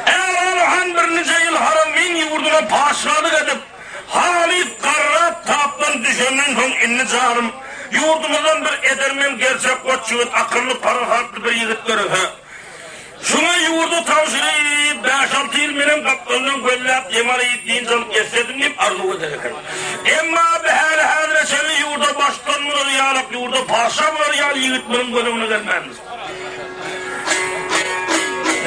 [SPEAKER 1] Äraly han birnije ýyl Haramyn ýurduna patyşalyk edip, halys garrap tapdan düşenden soň indi janym, ýurdumyzdan bir edermen gerçek goç ýigit, akylly parasatly bir ýigit dörese, şuňa ýurdy tabşyryp, bäş-alty ýyl menem gapdaldan gözläp dem alyp, dynç alyp gezsedim diýip arzuw eder eken. Emma bu häli-häzire çenli ýurda baştutan bolar ýalak, ýurda patyşa bolar ýaly ýigit munuň göz öňüne gelmändir.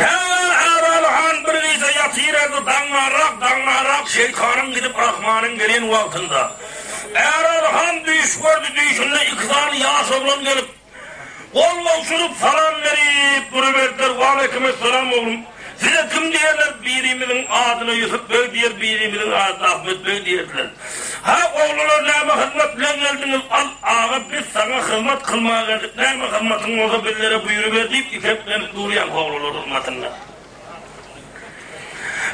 [SPEAKER 1] Häzir Äraly han bir gije ýatyr erdi, daňňarrak, daňňarrak şeýtanyň gidip Rahmanyň gelen wagtynda. Äraly han düýş gördi, düýşünde iki sany ýaş oglan gelip, gol gowşuryp, salam berip, duruberdiler, Waleýkimessalam oglum. Size kim diýerler, birimiziň adyna Ýusup beg diýer, birimiziň adyna Ahmet beg diýerdiler. Hä, oglanlar näme hyzmat bilen geldiňiz? Al, aga, biz saňa hyzmat kylmaga geldik, näme hyzmatyň bolsa bizlere buýruber diýip, iteklenip durýan oglanlar hyzmatynda.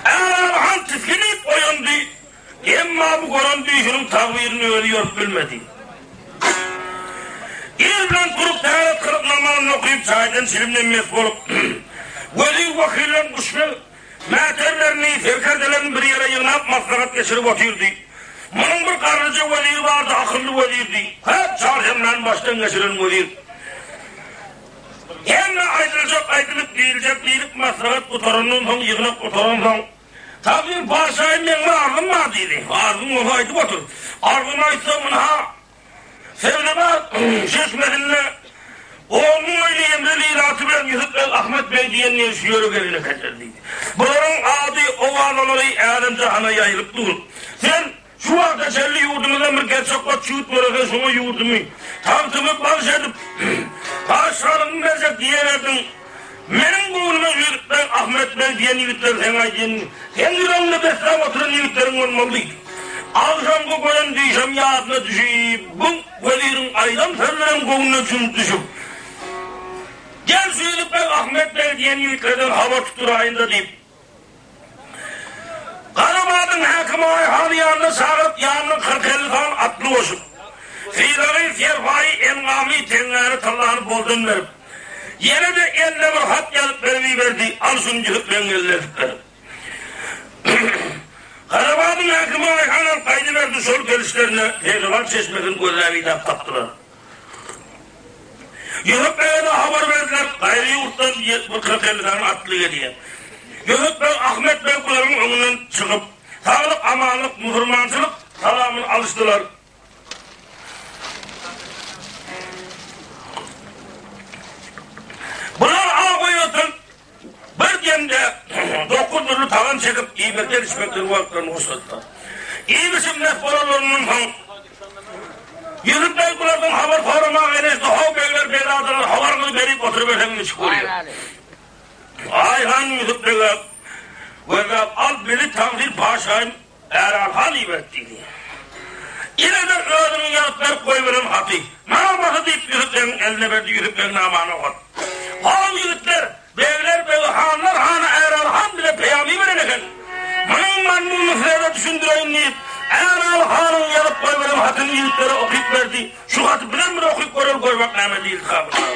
[SPEAKER 1] Ärab han tisginip oýandy. Emma bu gören düýşüniň tagbyryny özi ýorup bilmedi. Ir bilen turup täret kylyp namazyny okyp çaýdan çilimden mes bolup, wezir-wekillerini guşbeg mäterlerini, serkerdelerini bir ýere ýygnap maslahat geçirip otyrdy. Munuň bir garryja weziri bardy, akylly wezirdi. Köp çarşenbäni başdan geçiren wezir. Hemme aýdyljak aýdylyp, diýiljek diýlip maslahat gutarandan soň, ýygnak gutaransoň, Tagzym patyşaýym meň bir arzym bar diýdi. Arzyň bolsa aýdyp otur. Arzymy aýtsam ynha, Sebzewar çeşmesinde on öýli emreli ilaty bilen Ýusup beg Ahmet beg diýenleri şu ýere gelen ekenler diýdi. Bularyň ady, owazalary älem-jahana ýaýylyp dur. Sen Şu wagta çenli ýurdumyzdan bir gerçek goç ýigit dörese, şoňa ýurdumy, tagtymy bagyş edip, patyşalygymy berjek diýererdiň. Meniň göwnüme Ýusup beg, Ahmet beg diýen ýigitler seň aýdýan, seň ýüregiňde besläp oturan ýigitleriň bolmaly diýdi. Agşamky gören düýşem ýadyna düşüp, bu weziriň aýdan sözlerem göwnüne jüňk düşüp, Gel şu Ýusup beg, Ahmet beg diýen ýigitlerden habar tutduraýyn-da diýip, Garabadyň häkimi Aýhany ýanyna çagyryp, ýanyna kyrk-elli sany atly goşup, sylagy, serpaýy, engamy, teňňäni, tyllany boldan berip, ýene-de eline bir hat ýazyp berip iberdi, Al şuny jübüt meň eline eltip ber. Garabadyň häkimi Aýhan alyp gaýdyberdi, şol gelişlerine Seýzabat çeşmesini gözläp idäp tapdylar. Ýusup bege-de habar berdiler, gaýry ýurtdan bir 40-50 sany atly gelýär. Ýusup beg, Ahmet beg bularyň öňünden çykyp, saglyk, amanlyk, musulmançylyk salamyny alyşdylar. Bular aw goýbersin, bir dem. Hem-de dokuz dürli tagam çekip, iýmekden-içmekden wagtlaryny hoşladylar. Iýip-içip mes bolanlaryndan soň, Ýusup beg bulardan habar soramaga gelişdi, How begler, begzadalar, habaryňyzy berip oturyberseň niçik bolýar? Aý han Ýusup bege gözläp, Al, bizi Taňry paşaýym Äral han iberdi diýdi. Ine-de özüniň ýazyp berip goýberen haty. Namasy diýip Ýusup begiň eline berdi, Ýusup beg namany okatdy. How ýigitler, begler begi, hanlar hany Äral han bize peýam iberen eken. Munuň mazmunyny size-de düşündireýin diýip, Äral hanyň ýazyp goýberen hatyny ýigitlere okyp berdi. Şu haty bizem bir okyp göreli goýbak näme diýildi-ka bunda.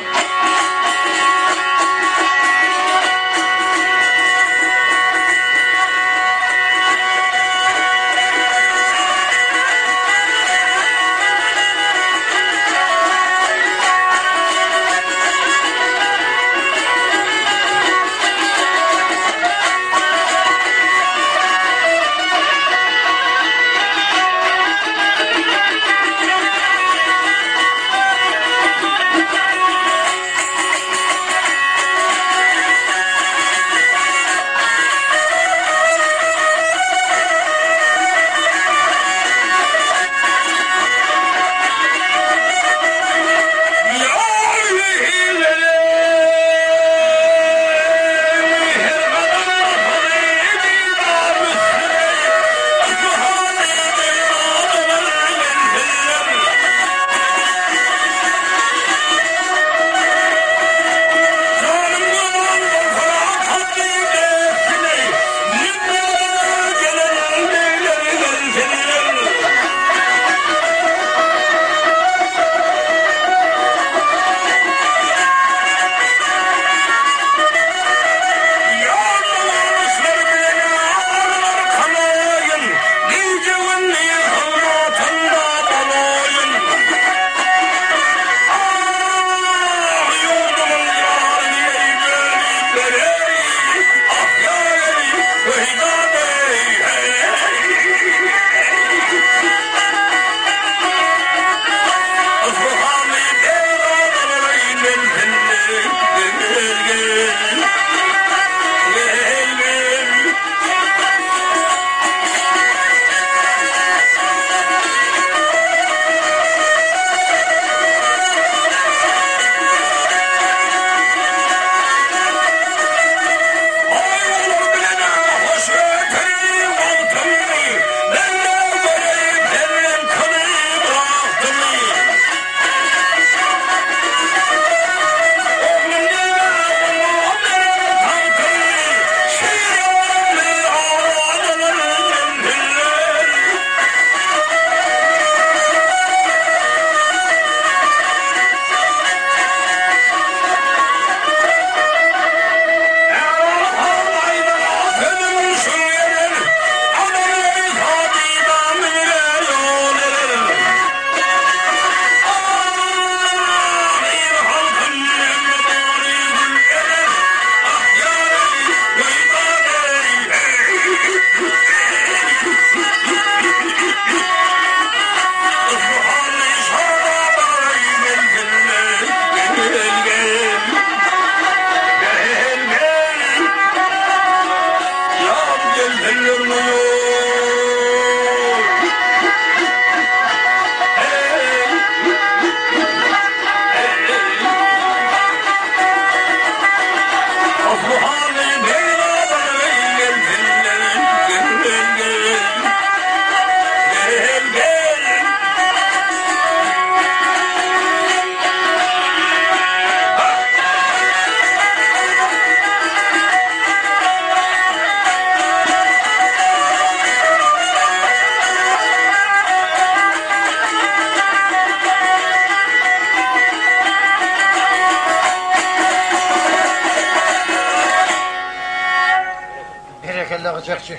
[SPEAKER 2] Berekella gyjakçy.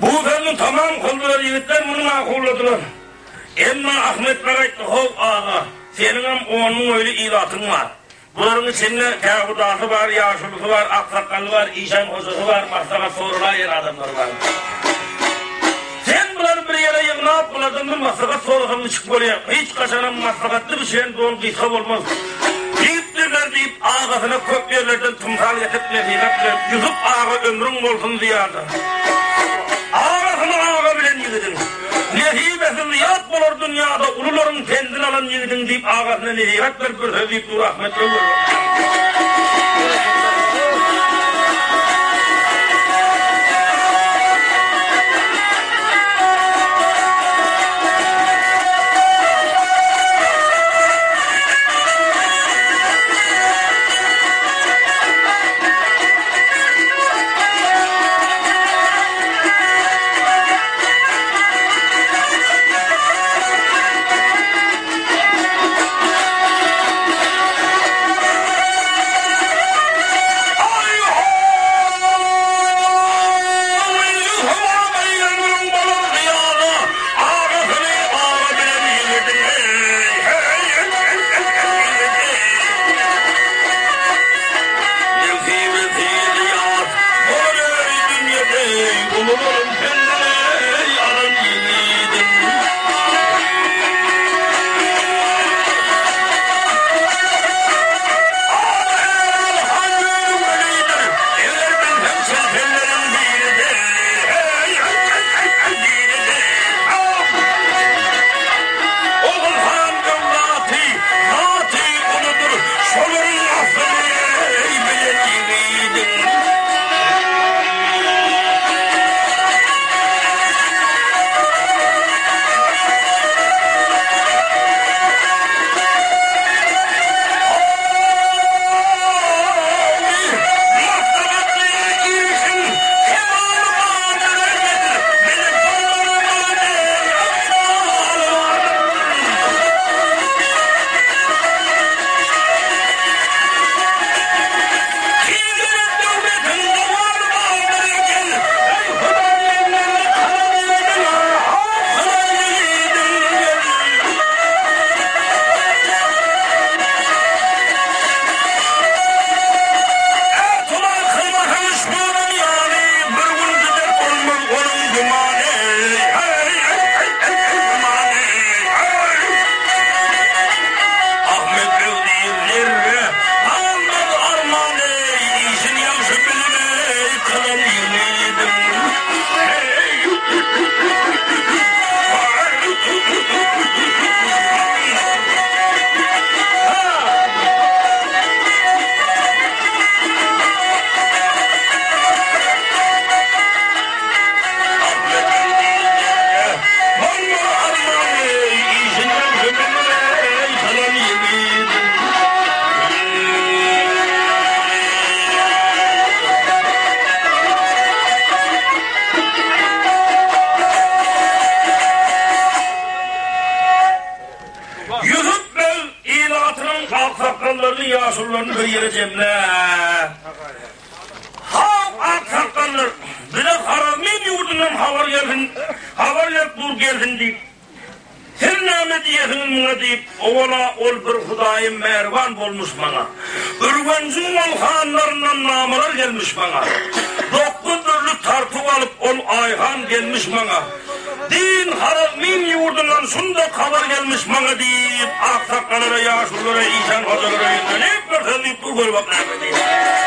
[SPEAKER 1] Bu sözüni tamam kyldylar, ýigitler muny makulladylar. Emma Ahmet beg aýtdy, How, aga, seniňem on müň öýli ilatyň bar. Bularyň içinde kähudasy bar, ýaşulusy bar, aksakgaly bar, işan hojasy bar, maslahat soralaýan adamlary bar. Sen bulary bir ýere ýygnap, bulardan bir maslahat sorasaň niçik bolýar? Hiç haçanam maslahatly bişiren don gysga bolmaz. Diýipdirler diýip. diýip, agasyna köp ýerlerden tymsal getirip nesihat berip, Ýusup aga ömrüň bolsun zyýada. Agasyny aga bilen ýigidiň. Nesibesi zyýat bolar dünýada, ulularyň pendini alan ýigidiň diýip, agasyna nesihat berip bir söz diýip dur Ahmet öwel. Ogulhan öwlaty, zaty uludyr, Şolaryň aslyny bilen ýigidiň. Hawy, maslahatly işiň kemaly bardyr, Melek bolmaly ykbaly bardyr. Tizden döwletiň dowamy bardyr eken, Eý, Hudaý menden kalam ediň, Hudaý ýigidiň gel. Ärtuman kylmasaň şunuň ýaly, Bir gün gider bolmaz onuň gümany, Gümany, Ahmet beg diýr zerre galmaz armany, Işini ýagşy bilip kylan ýigidiň. Ýusup beg ilatynyň aksakgallaryny, ýaşulularyny bir ýere jemläp. Haw, aksakgallar, bize Harazmin ýurdundan habar gelsin, habar gelip dur gelsin diýip. Siz näme diýesiňiz muňa diýip, owal-a ol bir Hudaýy mähriban bolmuş maňa. Ürgenjiň ol hanlaryndan namalar gelmiş maňa. 9 dürli tartuw alyp ol Aýhan gelmiş maňa. Din Harazmin ýurdundan şundak habar gelmiş maňa diýip, aksakgalara, ýaşululara, işan hojalara ýüzlenip bir söz diýip dur gör bak näme diýýär.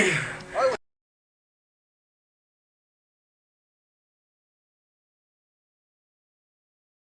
[SPEAKER 1] Eý!